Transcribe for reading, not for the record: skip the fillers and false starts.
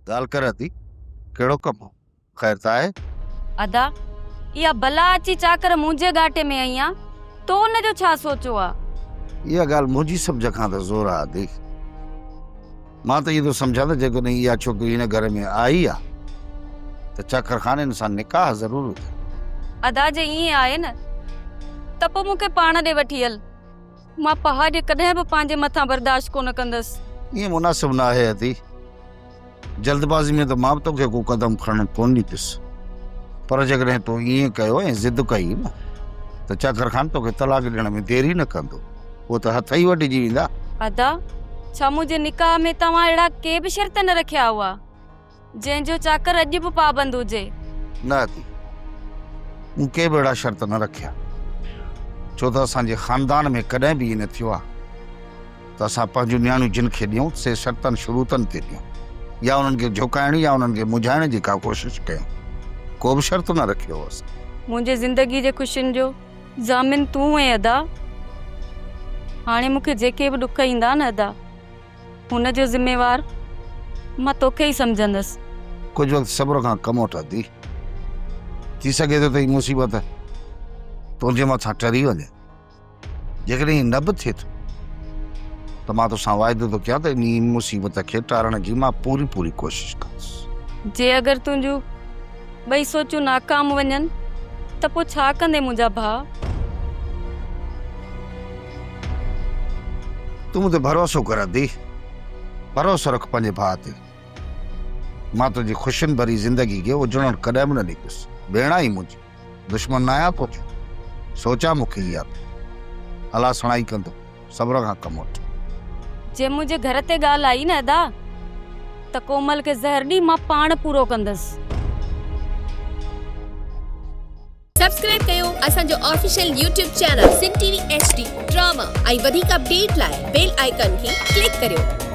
ڳالهه ڪر ادي، ڪهڙو ڪم هو؟ خير ته آهي؟ ادا، اها بلا اچي چاڪر منهنجي ڳاٽي ۾ آئي آ، تو ان جو ڇا سوچيو آ؟ اها ڳالهه منهنجي سمجهه کان ته زور آ ادي. مان ته ائين ٿو سمجهان ته جيڪڏهن اها ڇوڪري هن گهر ۾ آئي آ ته چاڪر خان هن سان نڪاح ضرور وجهي. ادا جي ائين آهي نه ته پوء مون کي پاڻ ڏي وٺي هل. مان پهاڄ ڪڏهن به پنهنجي مٿان برداشت ڪونه ڪندس. ائين مناسب نه آهي ادي. جلدبازي ۾ ته مان به توکي ڪو قدم کڻڻ ڪونه ڏيندس. پر جيڪڏهن تو ائين ڪيو ۽ ضد ڪئي نه ته چاڪر خان توکي طلاق ڏيڻ ۾ دير ئي نه ڪندو. پوء ته هٿ ئي وڍجي ويندا. ادا، ڇا منهنجي نڪاح ۾ توهان اهڙا ڪي به شرط نه رکيا هئا، جنهن جو چاڪر اڄ به پابند هجي؟ نه ادي، مون ڪي به اهڙا شرط نه رکيا، ڇو ته اسان جي خاندان ۾ ڪڏهن به ائين نه ٿيو آهي ته اسان پنهنجون نياڻيون جن کي ڏيون، سي شرطن شروطن تي ڏيون يا انهن کي جهڪائڻ يا انهن کي منجهائڻ جي ڪا ڪوشش ڪيون. ڪو به شرط نه رکيو هو اسان. منهنجي زندگي جي خوشين جو ضامن تون هئين ادا. هاڻي مون کي جيڪي به ڏک ايندا نه ادا، ان جو ذميوار مان توکي ئي سمجهندس. ڪجهه وقت صبر کان ڪم وٺ ادي. ٿي سگهي ٿو ته هي مصيبت تنهنجي مٿان ٽري وڃي. جيڪڏهن ائين نه به ٿئي ٿو ته مان توسان واعدو ٿو ڪيان ته انهي مصيبت کي ٽارڻ جي مان پوري پوري ڪوشش ڪندس. جي اگر تنهنجون ٻئي سوچون ناڪام وڃن ته پوء ڇا ڪندين منهنجا ڀاء؟ تون مون تي ڀروسو ڪر ادي، ڀروسو رک پنهنجي ڀاء تي. مان تنهنجي خوشين ڀري زندگي کي اجڙڻ ڪڏهن به نه ڏيندس. ڀيڻ آهين منهنجي. دشمن ناهيان تنهنجو. سوچيان مون کي اها ته الله سڻائي ڪندو. صبر کان ڪم وٺ. جي منهنجي گهر تي ڳالهه آئي نه ادا ته ڪومل کي زهر ڏئي مان پاڻ پورو ڪندس. سبسڪرائب ڪيو اسان جو official YouTube channel Sindh T V H D drama ۽ وڌيڪ اپڊيٽ لاء بيل آئيڪان کي ڪلڪ ڪريو.